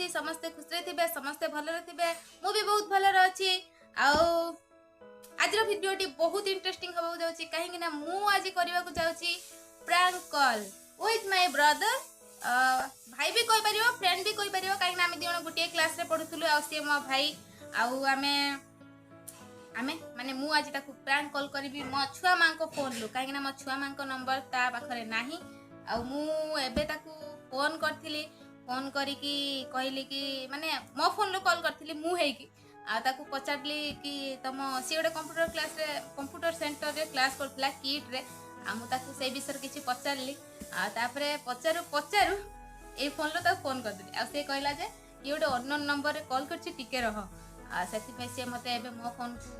କରୁଛି ସମସ୍ତେ ଖୁସିରେ ଥିବେ, ସମସ୍ତେ ଭଲରେ ଥିବେ। ମୁଁ ବି ବହୁତ ଭଲରେ ଅଛି। ଆଉ ଆଜିର ଭିଡ଼ିଓଟି ବହୁତ ଇଣ୍ଟରେଷ୍ଟିଂ ହେବାକୁ ଯାଉଛି, କାହିଁକି ନା ମୁଁ ଆଜି କରିବାକୁ ଯାଉଛି prank call with my brother. ଭାଇ ବି କହିପାରିବ, ଫ୍ରେଣ୍ଡ ବି କହିପାରିବ, କାହିଁକିନା ଆମେ ଦୁଇ ଜଣ ଗୋଟିଏ କ୍ଲାସ୍ରେ ପଢ଼ୁଥିଲୁ ଆଉ ସିଏ ମୋ ଭାଇ। ଆଉ ଆମେ ଆମେ ମାନେ ମୁଁ ଆଜି ତାକୁ ପ୍ରାଙ୍କ କଲ୍ କରିବି ମୋ ଛୁଆ ମାଙ୍କ ଫୋନ୍ରୁ, କାହିଁକିନା ମୋ ଛୁଆ ମାଙ୍କ ନମ୍ବର ତା ପାଖରେ ନାହିଁ। ଆଉ ମୁଁ ଏବେ ତାକୁ ଫୋନ୍ କରିଥିଲି, ଫୋନ୍ କରିକି କହିଲି କି ମାନେ ମୋ ଫୋନ୍ରୁ କଲ୍ କରିଥିଲି ମୁଁ ହେଇକି, ଆଉ ତାକୁ ପଚାରିଲି କି ତମ ସିଏ ଗୋଟେ କମ୍ପ୍ୟୁଟର କ୍ଲାସ୍ରେ, କମ୍ପ୍ୟୁଟର ସେଣ୍ଟରରେ କ୍ଲାସ୍ କରୁଥିଲା କିଟ୍ରେ। ଆଉ ମୁଁ ତାକୁ ସେଇ ବିଷୟରେ କିଛି ପଚାରିଲି, ଆଉ ତାପରେ ପଚାରୁ ପଚାରୁ ଏଇ ଫୋନ୍ରୁ ତାକୁ ଫୋନ୍ କରିଦେଲି। ଆଉ ସେ କହିଲା ଯେ ଇଏ ଗୋଟେ ଅନ୍ୟ ନମ୍ବରରେ କଲ୍ କରିଛି, ଟିକେ ରହ। ଆଉ ସେଥିପାଇଁ ସିଏ ମୋତେ ଏବେ ମୋ ଫୋନ୍କୁ,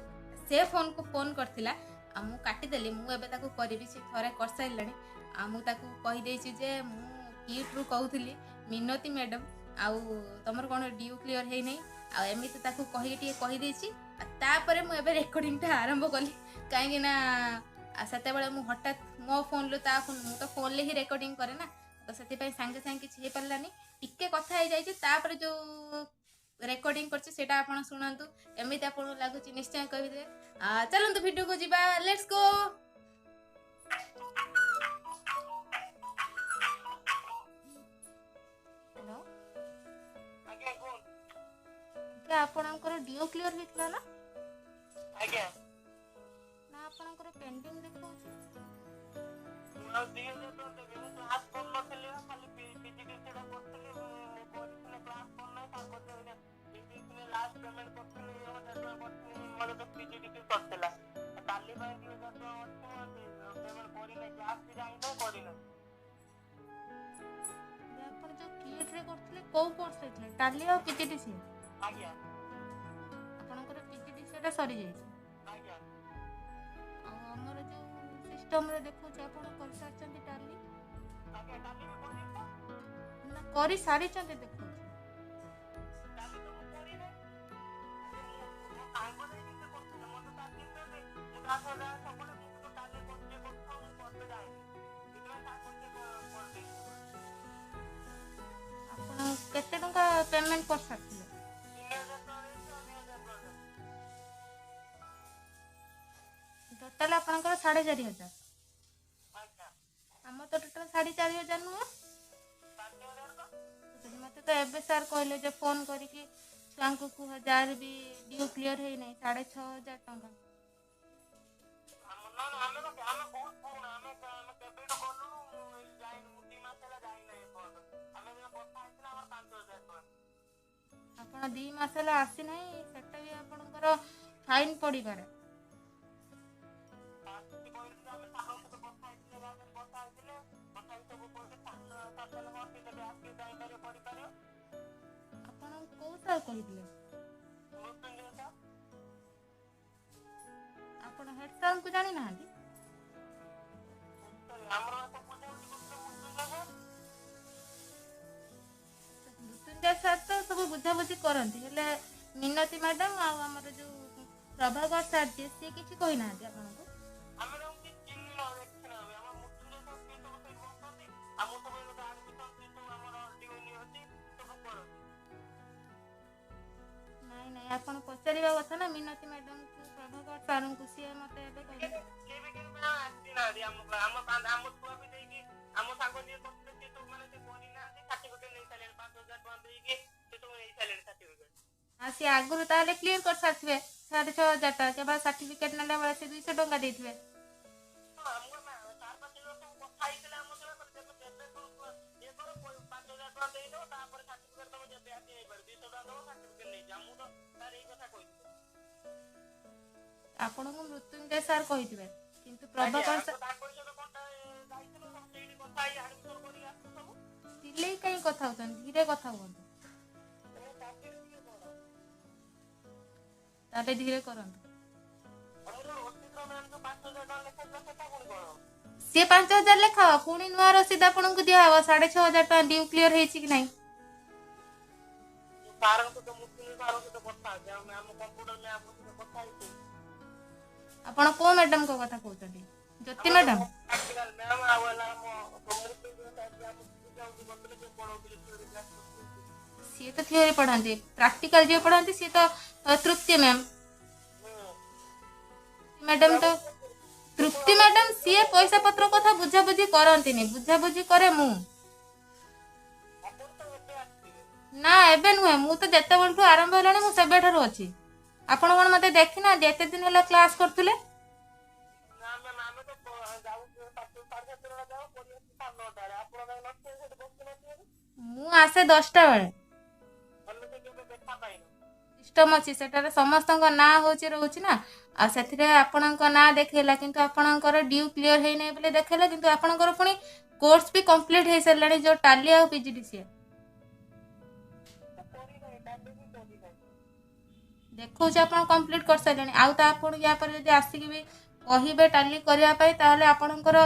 ସେ ଫୋନ୍କୁ ଫୋନ୍ କରିଥିଲା ଆଉ ମୁଁ କାଟିଦେଲି। ମୁଁ ଏବେ ତାକୁ କରିବି, ସେ ଥରେ କରିସାରିଲାଣି। ଆଉ ମୁଁ ତାକୁ କହିଦେଇଛି ଯେ ମୁଁ କିଟ୍ରୁ କହୁଥିଲି ମିନତି ମ୍ୟାଡ଼ାମ୍, ଆଉ ତମର କ'ଣ ଡ୍ୟୁ କ୍ଲିଅର୍ ହେଇନାହିଁ, ଆଉ ଏମିତି ତାକୁ କହିକି ଟିକେ କହିଦେଇଛି। ଆଉ ତାପରେ ମୁଁ ଏବେ ରେକର୍ଡ଼ିଂଟା ଆରମ୍ଭ କଲି, କାହିଁକି ନା ସେତେବେଳେ ମୁଁ ହଠାତ୍ ମୋ ଫୋନ୍ରୁ ତା ଫୋନ୍, ମୁଁ ତ ଫୋନ୍ରେ ହିଁ ରେକର୍ଡ଼ିଂ କରେ ନା, ତ ସେଥିପାଇଁ ସାଙ୍ଗେ ସାଙ୍ଗେ କିଛି ହେଇପାରିଲାନି। ଟିକେ କଥା ହେଇଯାଇଛି, ତାପରେ ଯେଉଁ ରେକର୍ଡ଼ିଂ କରିଛି ସେଇଟା ଆପଣ ଶୁଣନ୍ତୁ, ଏମିତି ଆପଣଙ୍କୁ ଲାଗୁଛି ନିଶ୍ଚୟ କହିଦେବେ। ଚାଲନ୍ତୁ ଭିଡ଼ିଓକୁ ଯିବା, let's go. Hello. ଆଜ୍ଞା, କୁହନ୍ତୁ। ଆପଣଙ୍କର ଡିଓ କ୍ଲିଅର ହେଇଥିଲା ନା? ଆଜ୍ଞା। ନା, ଆପଣଙ୍କର ପେଣ୍ଡିଂ ଦେଖାଉଛି। ମୁଁ ଆଉ 2000 ଟଙ୍କା ଦେବି? ମୁଁ କ୍ଲାସ୍ କରୁନଥିଲି ବା, ଖାଲି ପିଜିଡିସିଏଟା କରିଥିଲି। ମୁଁ କରିଥିଲି, କ୍ଲାସ୍ କରୁନାହିଁ। ସାର୍ କରିଥିଲେ, ପିଜିଡିସିଏ ଲାଷ୍ଟ ପେମେଣ୍ଟ କରିଥିଲି, 1000 ଟଙ୍କା କରିଥିଲି। ମୋର ତ ପିଜିଡିସିଏ ସରିଥିଲା। କାଲି ପାଇଁ 2000 ଟଙ୍କା ଅଛି, ମୁଁ ପେମେଣ୍ଟ କରିନାହିଁ, କ୍ଲାସ୍ ବି ଯାଇନାହିଁ, କରିନାହିଁ। ଆପଣ ଯେଉଁ କିଟ୍ରେ କରୁଥିଲେ, କେଉଁ କୋର୍ସ ହେଇଥିଲା, ଟାଲି ଆଉ ପିଜିଡିସିଏ? ଆଜ୍ଞା। ଆପଣଙ୍କର ପିଜିଡିସିଏଟା ସରିଯାଇଛି? ଆଜ୍ଞା। ଆଉ ଆମର ଯେଉଁ ସିଷ୍ଟମରେ ଦେଖାଉଛି ଆପଣ କରିସାରିଛନ୍ତି ଟାଲି। ଆଜ୍ଞା, କାଲି ବି କରିଛି ତ। ନା, କରିସାରିଛନ୍ତି ଦେଖାଉଛି। କାଲି ତ ମୁଁ କରିନାହିଁ। ମୋ ସାଙ୍ଗ ଯାଇକି ସେ କରୁଥିଲେ, ମୋତେ ସାର୍ ଚିହ୍ନିଛନ୍ତି, ମୁଁ ତା ସହ ଯାଏ ସବୁବେଳେ। ମୁଁ ତ ଟାଲି କରୁଛି କରୁଥିବ, ମୁଁ କରିତେ ଯାଇନି, ସେଥିପାଇଁ ସାଙ୍ଗ ସିଏ କରିଦେଇଛି। ଆପଣ କେତେ ଟଙ୍କା ପେମେଣ୍ଟ କରିସାରିଥିଲେ? 3000 ଟଙ୍କା ଦେଇଛି ଆଉ 2000 ଟଙ୍କା ଦେବି। ଟୋଟାଲ ଆପଣଙ୍କର 4500। ଆଜ୍ଞା। ଆମର ତ ଟୋଟାଲ 4500 ନୁହଁ। 5000 ତ। ମୋତେ ତ ଏବେ ସାର୍ କହିଲେ ଯେ ଫୋନ୍ କରିକି ଛୁଆଙ୍କୁ କୁହ, ଯାହାର ବି ଡ୍ୟୁ କ୍ଲିଅର ହେଇନାହିଁ, 6500 ଟଙ୍କା। ଆମ ନା ନା, ଆମେ ତ ଆମେ ବହୁତ ପୁରୁଣା, ଆମେ ଆମେ କେବେଠୁ କଲୁଣୁ। ମୁଁ ଏଇ ଯାଇନି, ମୁଁ 2 ମାସ ହେଲା ଯାଇନାହିଁ ଏପର୍ଯ୍ୟନ୍ତ। ଆମେ ଯେବେ କଥା ହେଇଥିଲା ଆମର 5000 ଟଙ୍କା। ଆପଣ 2 ମାସ ହେଲା ଆସିନାହିଁ, ସେଟା ବି ଆପଣଙ୍କର ଫାଇନ୍ ପଡ଼ିପାରେ। ସାର୍ କିଛି କହିଲେ ଯେ ଆମେ ସାରଙ୍କ ସହିତ କଥା ହେଇଥିଲେ, ରାତିରେ କଥା ହେଇଥିଲେ, କଥା ହେଇକି ସବୁ କହିଲେ। ସାର୍ କହିଲେ ହଁ ଠିକ୍ ଅଛି, ଆସିକି ଯାଇପାରିବ, କରିପାରିବ। ଆପଣ କେଉଁ ସାର୍ କହିଥିଲେ? ମୃତ୍ୟୁଞ୍ଜୟ ସାର୍। ଆପଣ ହେଡ୍ ସାର୍ଙ୍କୁ ଜାଣିନାହାନ୍ତି? ଆମର ସବୁ ବୁଝାବୁଝି କରୁଥିଲେ ମୃତ୍ୟୁଞ୍ଜୟ ସାର୍। ମୃତ୍ୟୁଞ୍ଜୟ ସାର୍ ତ ସବୁ ବୁଝାବୁଝି କରନ୍ତି, ହେଲେ ମିନତି ମ୍ୟାଡ଼ାମ୍ ଆଉ ଆମର ଯେଉଁ ପ୍ରଭାକର ସାର୍ ଯିଏ, ସିଏ କିଛି କହିନାହାନ୍ତି ଆପଣଙ୍କୁ? ଆମେ ତାଙ୍କୁ କିଛି ଚିହ୍ନି ନାହୁଁ, ଦେଖିନାହୁଁ। ଆମ ମୃତ୍ୟୁଞ୍ଜୟ ସାର୍ ସିଏ ସବୁ ସେଇଠି ବସନ୍ତି, ଆଉ ମୁଁ ସବୁ ଗୋଟେ ଆଡମିସନ୍, ସିଏ ସବୁ ଆମର ଡ୍ୟୁ ନିଅନ୍ତି, ସବୁ କରନ୍ତି। ନାଇଁ ନାଇଁ, ଆପଣ ପଚାରିବା କଥା ନା ମିନତି ମ୍ୟାଡ଼ାମ୍ଙ୍କୁ, ପ୍ରଭାକର ସାର୍ଙ୍କୁ। ସିଏ ମୋତେ ଏବେ କହିଲେ। ସିଏ ବି କିନ୍ତୁ ଆସିନାହାନ୍ତି। ଆମକୁ ଆମ ଆମ ଛୁଆ ବି ଦେଇକି, ଆମ ସାଙ୍ଗ ଯିଏ କରୁଥିଲେ, ସିଏ ସବୁ ମାନେ ସେ କରିନାହାନ୍ତି, ସାର୍ଟିଫିକେଟ୍ ନେଇ ସାରିଲେଣି। 5000 ଟଙ୍କା ଦେଇକି ସେ ସବୁ ନେଇ ସାରିଲେଣି ସାର୍ଟିଫିକେଟ୍। ଆଉ ସିଏ ଆଗରୁ ତାହେଲେ କ୍ଲିୟର କରିସାରିଥିବେ 6500 ଟଙ୍କା, କେବଳ ସାର୍ଟିଫିକେଟ୍ ନେଲା ବେଳେ ସେ 200 ଟଙ୍କା ଦେଇଥିବେ। ହଁ, ଆମକୁ ସାର୍ ପା ସେଦିନ ସବୁ କଥା ହେଇଥିଲେ ଆମ ସହିତ, କହିଲେ ଯେବେ ଯେବେ ଇଏ କର, 5000 ଟଙ୍କା ଦେଇଦବ, ତାପରେ ସାର୍ଟିଫିକେଟ୍ ତମେ ଯେବେ ଆସି ନେଇପାରିବ, 200 ଟଙ୍କା ଦବ, ସାର୍ଟିଫିକେଟ୍ ନେଇଯିବ। ଆମକୁ ତ ସାର୍ ଏଇ କଥା କହିଥିଲେ। ଆପଣଙ୍କୁ ମୃତ୍ୟୁଞ୍ଜୟ ସାର୍ କହିଥିବେ, କିନ୍ତୁ ଆଜ୍ଞା। ପ୍ରଭାକର ଆମେ ସାର୍ ତାଙ୍କରି ସହିତ କଣ୍ଟା ଯାଇଥିଲୁ ସବୁ, ସେଇଠି କଥା ହେଇ ଆଡମିସନ୍ କରିକି ଆସିଲୁ ସବୁ। ଚିଲେଇ କାହିଁ କଥା ହଉଛନ୍ତି? ଧୀରେ କଥା ହୁଅନ୍ତୁ। ମୋ ପାଟିରେ ଟିକେ ବଡ଼। ତାହେଲେ ଧୀରେ କରନ୍ତୁ। ଆମର ଯୋଉ ରସିଦର ମ୍ୟାମ୍ ଯୋଉ 5000 ଟଙ୍କା ଲେଖାଥିଲା, ସେଟା ପୁଣି କଣ? ସିଏ 5000 ଲେଖା ହବ, ପୁଣି ନୂଆ ରସିଦ ଆପଣଙ୍କୁ ଦିଆହବ, 6500 ଟଙ୍କା ଡ୍ୟୁ କ୍ଲିୟର ହେଇଛି କି ନାହିଁ। ସାରଙ୍କ ସହିତ, ମୃତ୍ୟୁଞ୍ଜୟ ସାରଙ୍କ ସହିତ କଥା ହେଇଛି, ଆମେ ଆମ କମ୍ପ୍ୟୁଟର ମ୍ୟାମ୍ଙ୍କ ସହିତ କଥା ହେଇଛୁ। ଆପଣ କୋଉ ମ୍ୟାଡ଼ାମଙ୍କ କଥା କହୁଛନ୍ତି? ଜ୍ୟୋତି ମ୍ୟାଡ଼ାମ? ପ୍ରାକ୍ଟିକାଲ ମ୍ୟାମ୍ ଆଉ ହେଲା ଆମ ମୃତ୍ୟୁଞ୍ଜୟ ସାର୍, ଯିଏ ଆମକୁ ବୁଝାବୁଝି କରୁଥିଲେ, ଯିଏ ପଢଉଥିଲେ ଥିଓରି କ୍ଲାସ୍ କରୁଥିଲେ। ସିଏ ତ ଥିଓରି ପଢ଼ାନ୍ତି, ପ୍ରାକ୍ଟିକାଲ ଯିଏ ପଢ଼ାନ୍ତି ସିଏ ତ ତୃପ୍ତି ମ୍ୟାମ୍। ହୁଁ। ମ୍ୟାଡାମ ତ, ତୃପ୍ତି ମ୍ୟାଡାମ ସିଏ ପଇସା ପତ୍ର କଥା ବୁଝାବୁଝି କରନ୍ତିନି, ବୁଝାବୁଝି କରେ ମୁଁ। ଆପଣ ତ ଏବେ ଆସିଥିବେ। ନା, ଏବେ ନୁହେଁ, ମୁଁ ତ ଯେତେବେଳଠୁ ଆରମ୍ଭ ହେଲାଣି ମୁଁ ସେବେଠାରୁ ଅଛି। ଆପଣ କଣ ମତେ ଦେଖିନାହାନ୍ତି? ଏତେ ଦିନ ହେଲା କ୍ଲାସ କରୁଥିଲେ। ନା ମ୍ୟାମ୍, ଆମେ ତ ଯାଉ 7:30 ବେଳେ ଯାଉ, ପଳେଇ ଆସୁ 9:30 ବେଳେ। ଆପଣ କାଇଁ ନଥିବେ ସେଠି, ବସି ନଥିବେ? ମୁଁ ଆସେ 10ଟା ବେଳେ। ଆମେ ତ କେବେ ଦେଖା ପାଇନୁ। ସିଷ୍ଟମ ଅଛି, ସେଟାରେ ସମସ୍ତଙ୍କ ନାଁ ହଉଛି ରହୁଛି ନା, ଆଉ ସେଥିରେ ଆପଣଙ୍କ ନାଁ ଦେଖେଇଲା, କିନ୍ତୁ ଆପଣଙ୍କର ଡ୍ୟୁ କ୍ଲିୟର ହେଇନାହିଁ ବୋଲି ଦେଖେଇଲା। କିନ୍ତୁ ଆପଣଙ୍କର ପୁଣି କୋର୍ସ ବି କମ୍ପ୍ଲିଟ ହେଇସାରିଲାଣି, ଯୋଉ ଟାଲି ଆଉ ପିଜିଡିସିଏ। ମୁଁ କରିନାହିଁ, କାଲି ବି କରିନାହିଁ। ଦେଖଉଛି ଆପଣ କମ୍ପ୍ଲିଟ କରିସାରିଲେଣି। ଆଉ ତା ଆପଣ ୟା ପରେ ଯଦି ଆସିକି ବି କହିବେ ଟାଲି କରିବା ପାଇଁ, ତାହେଲେ ଆପଣଙ୍କର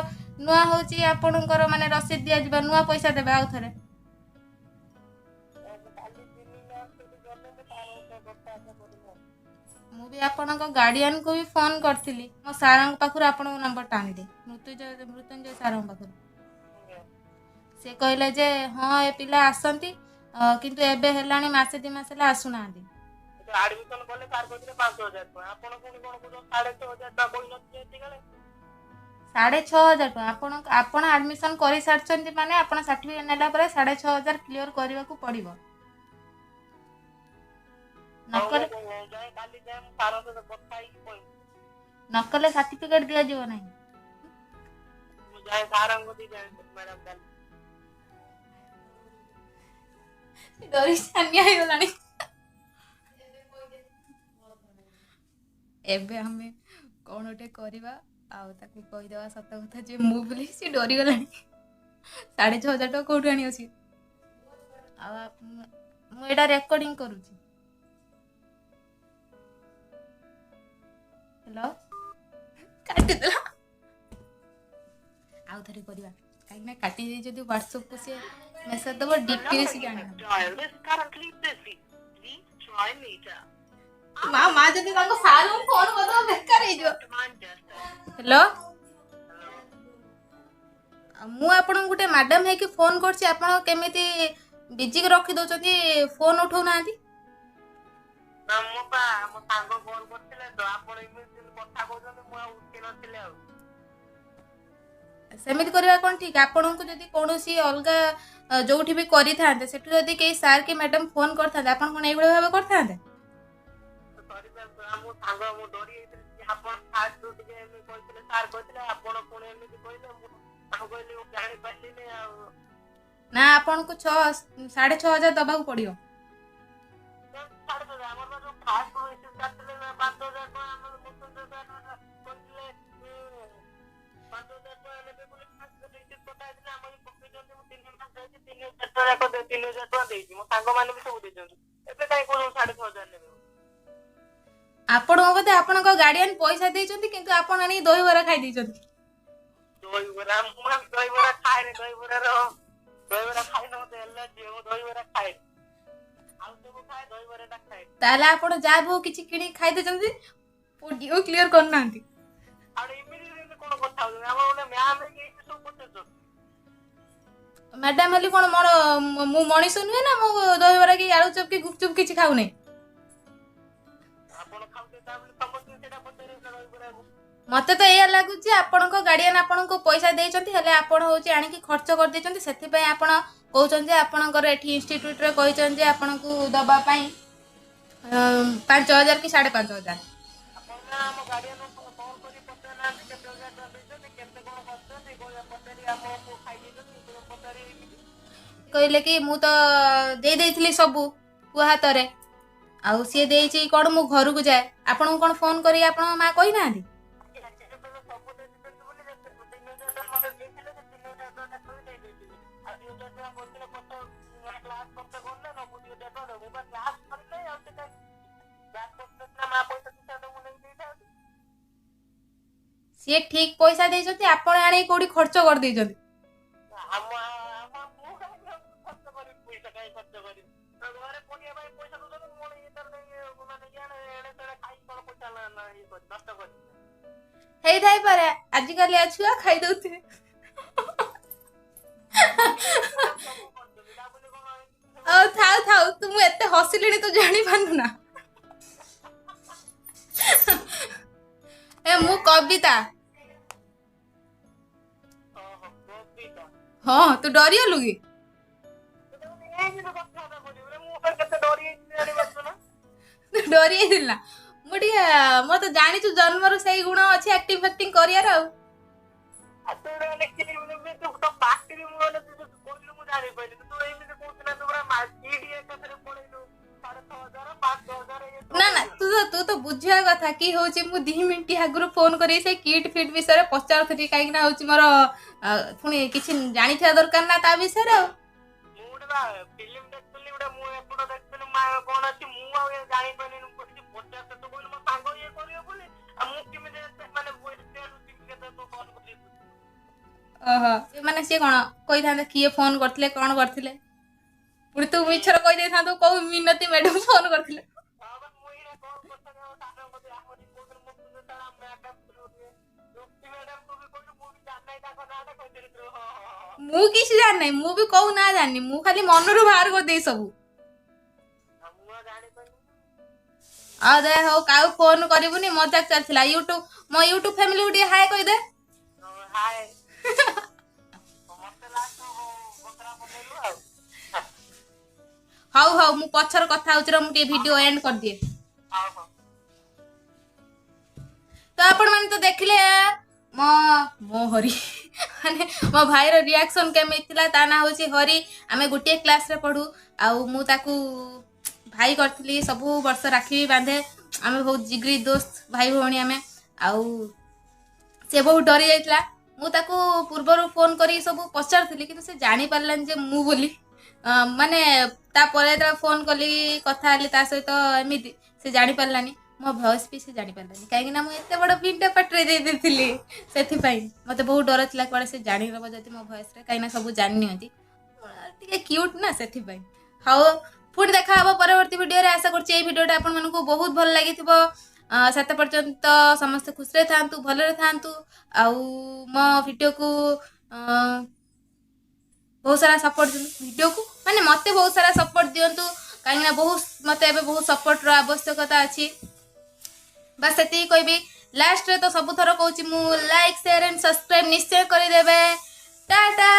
ନୂଆ ହଉଛି ଆପଣଙ୍କର ମାନେ ରସିଦ ଦିଆଯିବ, ନୂଆ ପଇସା ଦେବେ ଆଉ ଥରେ। ମୁଁ କାଲି ଯିବି ମ୍ୟାମ୍, ସେଠି ଗଲେ ମୁଁ ସାରଙ୍କ ସହ କଥାବାର୍ତ୍ତା କରିବି ଆଉ। ମୁଁ ବି ଆପଣଙ୍କ ଗାର୍ଡିଆନକୁ ବି ଫୋନ କରିଥିଲି। ମୋ ସାରଙ୍କ ପାଖରୁ ଆପଣଙ୍କ ନମ୍ବରଟା ଆଣିଲି, ମୃତ୍ୟୁଞ୍ଜୟ ସାରଙ୍କ ପାଖରୁ। ଆଜ୍ଞା। ସେ କହିଲେ ଯେ ହଁ, ଏ ପିଲା ଆସନ୍ତି, କିନ୍ତୁ ଏବେ ହେଲାଣି ମାସେ 2 ମାସ ହେଲା ଆସୁନାହାନ୍ତି। ଆଡମିସନ କଲେ ସାର୍ କହିଥିଲେ 5,000 ଟଙ୍କା, ଆପଣ ପୁଣି କଣ କହୁଛନ୍ତି 6,500 ଟଙ୍କା? କହିନଥିଲେ ଏତିକିବେଳେ। 6,500 ଟଙ୍କା ଆପଣ ଆପଣ ଆଡମିସନ କରିସାରିଛନ୍ତି, ମାନେ ଆପଣ ସାର୍ଟିଫିକେଟ ନେଲା ପରେ 6,500 କ୍ଲିୟର କରିବାକୁ ପଡିବ। ନ ହଉ, କଲେ ମୁଁ ଯାଏ, କାଲି ଯାଏ, ମୁଁ ସାରଙ୍କ ସହିତ କଥା ହେଇକି କହିବି। ନ କଲେ ସାର୍ଟିଫିକେଟ ଦିଆଯିବ ନାହିଁ। ମୁଁ ଯାଏ ସାରଙ୍କ କତିକି ଯାଏ ମ୍ୟାଡ଼ାମ କାଲି। ଡରି ଛାନିଆ ହେଇଗଲାଣି। ଏବେ ଆମେ କଣ ଗୋଟେ କରିବା ଆଉ ତାକୁ କହିଦେବା ସତ କଥା ଯେ ମୁଁ ବୋଲି। ସେ ଡରିଗଲାଣି, 6,500 ଟଙ୍କା କୋଉଠୁ ଆଣିବ ସିଏ? ଆଉ ମୁଁ ଏଇଟା ରେକର୍ଡିଂ କରୁଛି। ହ୍ୟାଲୋ, କାଟିଦେଲା। ଆଉ ଥରେ କରିବା, କାହିଁକି ନା କାଟି ଦେଇ ଯଦି ହ୍ୱାଟ୍ସଆପକୁ ସିଏ ମେସେଜ ଦବ, ଡିପିରେ ସେ ଜାଣିବ। ମା ମା ଯଦି ତାଙ୍କ ସାରଙ୍କୁ ଫୋନ କରିଦବ, ବେକାର ହେଇଯିବ। ହ୍ୟାଲୋ। ହ୍ୟାଲୋ। ମୁଁ ଆପଣଙ୍କୁ ଗୋଟେ ମ୍ୟାଡାମ ହେଇକି ଫୋନ କରୁଛି, ଆପଣ କେମିତି ବିଜି ରଖି ଦଉଛନ୍ତି, ଫୋନ ଉଠଉନାହାନ୍ତି? ନା, ମୁଁ ପା ମୋ ସାଙ୍ଗ ଫୋନ କରିଥିଲେ ତ, ଆପଣ ଏମିତି କଥା କହୁଛନ୍ତି, ମୁଁ ଆଉ ଉଠେଇ ନଥିଲି ଆଉ। ସେମିତି କରିବା କଣ ଠିକ? ଆପଣଙ୍କୁ ଯଦି କୌଣସି ଅଲଗା ଯୋଉଠି ବି କରିଥାନ୍ତେ, ସେଠୁ ଯଦି କେହି ସାର୍ କି ମ୍ୟାଡାମ ଫୋନ କରିଥାନ୍ତେ, ଆପଣ କଣ ଏଇଭଳି ଭାବେ କରିଥାନ୍ତେ? ସରି ମ୍ୟାମ୍, ମୋ ସାଙ୍ଗ, ମୁଁ ଡରି ଯାଇଥିଲି। ଆପଣ ଫାଷ୍ଟରୁ ଟିକେ ଏମିତି କହିଥିଲେ, ସାର୍ କହିଥିଲେ, ଆପଣ ପୁଣି ଏମିତି କହିଲେ, ମୁଁ ଆଉ କହିଲି ମୁଁ ଜାଣିପାରିଲିନି ଆଉ। ନା, ଆପଣଙ୍କୁ 6,500 ଦବାକୁ ପଡିବ। ଛାଡ଼ିଦେବେ, ଆମର ଯୋଉ ଫାଷ୍ଟ ରିସିପ୍ଟ କାଟିଥିଲେ ନା 5,000 ଟଙ୍କା, ଆମର ମୃତ୍ୟୁଞ୍ଜୟ ସାର୍ କହିଥିଲେ 5,000 ଟଙ୍କା ନେବେ ବୋଲି। ଫାଷ୍ଟ ରିସିପ୍ଟ କଟା ହେଇଥିଲା, ଆମର ପକେଇଛନ୍ତି। ମୁଁ 3 ମାସ ଯାଇଛି, 3,000 ଟଙ୍କା ଯାକ 3,000 ଟଙ୍କା ଦେଇଛି। ମୋ ସାଙ୍ଗମାନେ ବି ସବୁ ଦେଇଛନ୍ତି। ଏବେ କାହିଁ କହୁଛନ୍ତି 6,500 ନେବେ? ଆପଣଙ୍କୁ ବୋଧେ ଆପଣଙ୍କ ଗାର୍ଡିଆନ ପଇସା ଦେଇଛନ୍ତି, କିନ୍ତୁ ଆପଣ ଆଣିକି ଦହିବରା ଖାଇ ଦେଇଛନ୍ତି। ଦହିବରା? ମୁଁ ଦହିବରା ଖାଏନି। ଦହିବରା ଖାଇଲେ ମତେ ଏଲର୍ଜି, ମୁଁ ଦହିବରା ଖାଏନି। ଆଉ ସବୁ ଖାଏ, ଦହିବରା ଟା ଖାଏନି। ତାହେଲେ ଆପଣ ଯାହା ବି ହଉ କିଛି କିଣିକି ଖାଇ ଦେଇଛନ୍ତି, ଡିଉ କ୍ଲିୟର କରୁନାହାନ୍ତି। ଆଉ ଏମିତି ଏମିତି କଣ କଥା ହଉଛନ୍ତି? ଆମର ଗୋଟେ ମ୍ୟାମ୍ ହେଇକି ଏମିତି ସବୁ ପଚାରୁଛନ୍ତି? ମ୍ୟାଡାମ ହେଲି କଣ ମୋର, ମୁଁ ମଣିଷ ନୁହେଁ ନା? ମୁଁ ଦହିବରା କି ଆଳୁଚପ କି ଗୁପଚୁପ କିଛି ଖାଉନାହିଁ। ଆପଣ ଖାଉଛନ୍ତି, ତା ବୋଲି ସମସ୍ତଙ୍କୁ ସେଇଟା ପଚାରିବେ ନା ଦହିବରାକୁ? ମତେ ତ ଏଇଆ ଲାଗୁଛି, ଆପଣଙ୍କ ଗାର୍ଡିଆନ ଆପଣଙ୍କୁ ପଇସା ଦେଇଛନ୍ତି, ହେଲେ ଆପଣ ହଉଛି ଆଣିକି ଖର୍ଚ୍ଚ କରିଦେଇଛନ୍ତି। ସେଥିପାଇଁ ଆପଣ କହୁଛନ୍ତି ଯେ ଆପଣଙ୍କର ଏଠି ଇନଷ୍ଟିଟ୍ୟୁଟରେ କହିଛନ୍ତି ଯେ ଆପଣଙ୍କୁ ଦବା ପାଇଁ 5,000 କି 5,500। ଆପଣ ନା ଆମ ଗାର୍ଡିଆନଙ୍କୁ କଲ୍ କରି ପଚାରୁନାହାନ୍ତି, କେତେ ହଜାର ଟଙ୍କା ଦେଇଛନ୍ତି, କେତେ କଣ କରିଛନ୍ତି, ପଚାରି, ଆମ ପୁଅ ଖାଇ ଦେଇଛନ୍ତି ପଚାରି। କହିଲେ କି ମୁଁ ତ ଦେଇ ଦେଇଥିଲି ସବୁ ପୁଅ ହାତରେ, ଆଉ ସିଏ ଦେଇଛି କଣ? ମୁଁ ଘରକୁ ଯାଏ। ଆପଣଙ୍କୁ କଣ ଫୋନ କରିକି ଆପଣଙ୍କ ମା କହିନାହାନ୍ତି? ସବୁ ଦେଇଛନ୍ତି ବୋଲି, 3,000 ଟଙ୍କା ମତେ ଦେଇଥିଲେ, ସେ 3,000 ଟଙ୍କା ତାକୁ ବି ଦେଇ ଦେଇଥିଲି। ଆଉ 2,000 ଟଙ୍କା କହିଥିଲେ ଖର୍ଚ୍ଚ, କ୍ଲାସ ଖର୍ଚ୍ଚ କଲେ ନବୁ, 2,000 ଟଙ୍କା ଦବୁ। ମୁଁ ବା କ୍ଲାସ କରିନାହିଁ। ଆଉ ସେଟା କ୍ଲାସ କରିଥିଲେ ମା ପଇସା ଦେଇଥାନ୍ତେ, ମୁଁ ନେଇକି ଦେଇଥାନ୍ତି। ସିଏ ଠିକ ପଇସା ଦେଇଛନ୍ତି, ଆପଣ ଆଣିକି କୋଉଠି ଖର୍ଚ୍ଚ କରିଦେଇଛନ୍ତି। ଆମ ଆମ ମୁଁ କାହିଁକି ଖର୍ଚ୍ଚ କରିବି? ପଇସା କାହିଁ ଖର୍ଚ୍ଚ କରିବି? ଘରେ ପଢିବା ପାଇଁ ପଇସା ଦଉଛନ୍ତି, ମୁଁ ଇଏ ତାର ମାନେ ଇଆଡ଼େ ଏଣେ ତେଣେ ଖାଇକି କଣ ପଇସା ଇଏ କରିବି, ନଷ୍ଟ କରିବି? ହେଇଥାଇପାରେ, ଆଜିକାଲି ଛୁଆ ଖାଇଦଉଥିବେ। ସବୁ କରୁଛନ୍ତି, ତା ବୋଲି କଣ ଏମିତି ସବୁ ଆଉ ଥାଉ ଥାଉ, ତୁ ମୁଁ ଏତେ ହସିଲିଣି, ତୁ ଜାଣିପାରୁନୁ ନା। ଏ, ମୁଁ କବିତା। ଓହୋ, କବିତା। ହଁ, ତୁ ଡରିଗଲୁ କି? ଏମିତି କଥାବାର୍ତ୍ତା କରିବୁ ରେ, ମୁଁ କେତେ ଡରି ଯାଇଛି ଜାଣିପାରୁଛୁ ନା? ତୁ ଡରି ଯାଇଥିଲୁ ନା? ମୁଁ ଟିକେ, ମୋର ତ ଜାଣିଛୁ ଜନ୍ମରୁ ସେଇ ଗୁଣ ଅଛି ଆକ୍ଟିଂ ଫାକ୍ଟିଂ କରିବାର ଆଉ। ଆଉ ତୁ ମାନେ କେମିତି, ତୁ ତୋ ପାଟିରେ, ମୁଁ ମାନେ ତୁ ଯୋଉ କହିଲୁ ମୁଁ ଜାଣିପାରିଲି, ତୁ ଏମିତି କହୁଥିଲା, ତୁ ପୁରା ଚିଡି ଏକାଥରେ ପଳେଇଲୁ, 6500, 5000 ଇଏ ତୁ। ନା ନା, ତୁ ତ ବୁଝିବା କଥା କି ହଉଛି ମୁଁ 2 ମିନିଟ୍ ଆଗରୁ ଫୋନ କରି ସେ କିଟ୍ ଫିଟ୍ ବିଷୟରେ ପଚାରୁଥିଲି, କାହିଁକି ନା ହଉଛି ମୋର ପୁଣି କିଛି ଜାଣିଥିବା ଦରକାର ନା ତା ବିଷୟରେ ଆଉ। ମୁଁ ଗୋଟେ ବା ଫିଲ୍ମ ଦେଖୁଥିଲି ଗୋଟେ, ମୁଁ ଏପଟ ଦେଖୁଥିଲି ମା କଣ ଅଛି, ମୁଁ ଆଉ ଏ ଜାଣିପାରିଲିନି। ମୁଁ କିଛି ପଚାଶ, ତୁ କହିଲୁ ମୋ ସାଙ୍ଗ ଇଏ କରିବ ବୋଲି, ଆଉ ମୁଁ କେମିତି ଏତେ ମାନେ ଏତେ କେତେ ତୁ କଲ୍ କରିବୁ? ଓହୋ, ମାନେ ସିଏ କଣ କହିଥାନ୍ତେ, କିଏ ଫୋନ କରିଥିଲେ, କଣ କରିଥିଲେ? ପୁଣି ତୁ ମିଛରେ କହିଦେଇଥାନ୍ତୁ କୋଉ ମିନତି ମ୍ୟାଡମ ଫୋନ କରିଥିଲେ। ହଁ ବା, ମୁଁ ଏଇନା କଲ୍ କରିଥାନ୍ତି ଆମ ସାଙ୍ଗଙ୍କ କତିକି, ଆମର କହୁଥିଲି ମୋ ଯେତେବେଳେ ମ୍ୟାଡାମ, ରୁପି ମ୍ୟାଡାମ, ତୁ ବି କହିଲୁ, ମୁଁ ବି ଜାଣିନାହିଁ ତାଙ୍କ ନାଁଟା, କହିଥିଲି ତୁ। ହଁ ହଁ ହଁ। ମୁଁ କିଛି ଜାଣିନାହିଁ, ମୁଁ ବି କୋଉ ନାଁ ଜାଣିନି, ମୁଁ ଖାଲି ମନରୁ ବାହାର କରିଦେଇ ସବୁ। ଆଉ ମୁଁ ଆଉ ଜାଣିପାରିଲିନି। ଆଉ ଦେ, ହଉ, କାହାକୁ ଫୋନ କରିବୁନି, ମଜାକ ଚାଲିଥିଲା। ୟୁଟ୍ୟୁବ, ମୋ ୟୁଟ୍ୟୁବ ଫ୍ୟାମିଲିକୁ ଟିକେ ହାଏ କହିଦେ। ହାଏ, ମତେ ଲାଷ୍ଟ ବକରା ବନେଇଲୁ ଆଉ। ହଉ ହଉ, ମୁଁ ପଛରେ କଥା ହଉଛି ର, ମୁଁ ଟିକେ ଭିଡିଓ ଏଣ୍ଡ କରିଦିଏ। ହଉ ହଉ। ତ ଆପଣମାନେ ତ ଦେଖିଲେ ମୋ ହରି, ମାନେ ମୋ ଭାଇର ରିଆକ୍ସନ କେମିତି ଥିଲା। ତା ନାଁ ହଉଛି ହରି, ଆମେ ଗୋଟିଏ କ୍ଲାସରେ ପଢୁ ଆଉ ମୁଁ ତାକୁ ଭାଇ କରିଥିଲି। ସବୁ ବର୍ଷ ରାକ୍ଷୀ ବି ବାନ୍ଧେ। ଆମେ ବହୁତ ଜିଗରି ଦୋସ୍ତ, ଭାଇ ଭଉଣୀ ଆମେ। ଆଉ ସେ ବହୁତ ଡରି ଯାଇଥିଲା। ମୁଁ ତାକୁ ପୂର୍ବରୁ ଫୋନ କରିକି ସବୁ ପଚାରୁଥିଲି, କିନ୍ତୁ ସେ ଜାଣିପାରିଲାନି ଯେ ମୁଁ ବୋଲି। ମାନେ ତାପରେ ଯେତେବେଳେ ଫୋନ କଲି, କଥା ହେଲି ତା ସହିତ, ଏମିତି ସେ ଜାଣିପାରିଲାନି। ମୋ ଭଏସ୍ ବି ସେ ଜାଣିପାରିଲାନି, କାହିଁକି ନା ମୁଁ ଏତେ ବଡ଼ ପିନ୍ଟା ପାଟିରେ ଦେଇ ଦେଇଥିଲି। ସେଥିପାଇଁ ମୋତେ ବହୁତ ଡର ଥିଲା କୁଆଡ଼େ ସେ ଜାଣିନେବ ଯଦି ମୋ ଭଏସ୍ରେ, କାହିଁକିନା ସବୁ ଜାଣି ନିଅନ୍ତି, ଟିକେ କ୍ୟୁଟ୍ ନା, ସେଥିପାଇଁ। ହଉ, ପୁଣି ଦେଖା ହବ ପରବର୍ତ୍ତୀ ଭିଡ଼ିଓରେ। ଆଶା କରୁଛି ଏଇ ଭିଡ଼ିଓଟା ଆପଣମାନଙ୍କୁ ବହୁତ ଭଲ ଲାଗିଥିବ। ସେତେ ପର୍ଯ୍ୟନ୍ତ ସମସ୍ତେ ଖୁସିରେ ଥାଆନ୍ତୁ, ଭଲରେ ଥାଆନ୍ତୁ ଆଉ ମୋ ଭିଡ଼ିଓକୁ ବହୁତ ସାରା ସପୋର୍ଟ ଦିଅନ୍ତୁ। ଭିଡ଼ିଓକୁ ମାନେ ମୋତେ ବହୁତ ସାରା ସପୋର୍ଟ ଦିଅନ୍ତୁ, କାହିଁକିନା ବହୁତ ମୋତେ ଏବେ ବହୁତ ସପୋର୍ଟର ଆବଶ୍ୟକତା ଅଛି। ବାସ୍, ସେତିକି କହିବି। ଲାଷ୍ଟରେ ତ ସବୁଥର କହୁଛି ମୁଁ, ଲାଇକ୍, ସେୟାର ଆଣ୍ଡ ସବସ୍କ୍ରାଇବ୍ ନିଶ୍ଚୟ କରିଦେବେ। ଟାଟା।